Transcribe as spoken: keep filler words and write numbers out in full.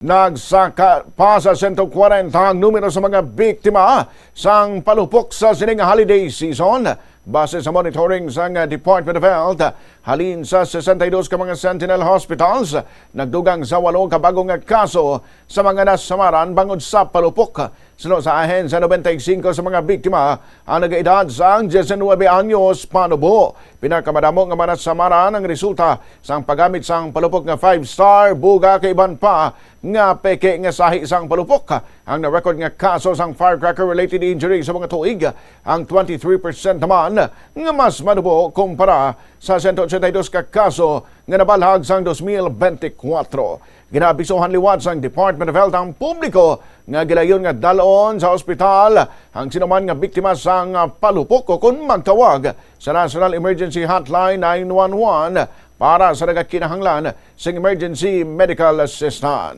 Nagsaka pa sa sento kwarenta ang numero sa mga biktima sang palupok sa sining holiday season. Base sa monitoring sang Department of Health, halin sa sesenta y dos ka mga Sentinel Hospitals, nagdugang sa walo ka bago nga kaso sa mga nasamaran bangod sa palupok. Suno sa ahensya, noventa y cinco sa mga biktima ang nagaedad sang diecinuebe anyos panubo. Pinakamadamo nga mga nasamaran ang resulta sang paggamit sang palupok nga five-star, buga kag iban pa nga peke nga sahi sang palupok. Ang na-record nga kaso sang firecracker-related injury sa mga tuig, ang twenty-three percent naman nga mas manubo kumpara sa sento ochenta y dos ka kaso nga nabalhag sang dos mil benti kwatro. Ginaabisuhan liwat sang Department of Health ang publiko nga gilayon nga dalon sa ospital ang sinuman nga biktima sang palupok o kon magtawag sa National Emergency Hotline nine one one para sa nagakinahanglan sing emergency medical assistance.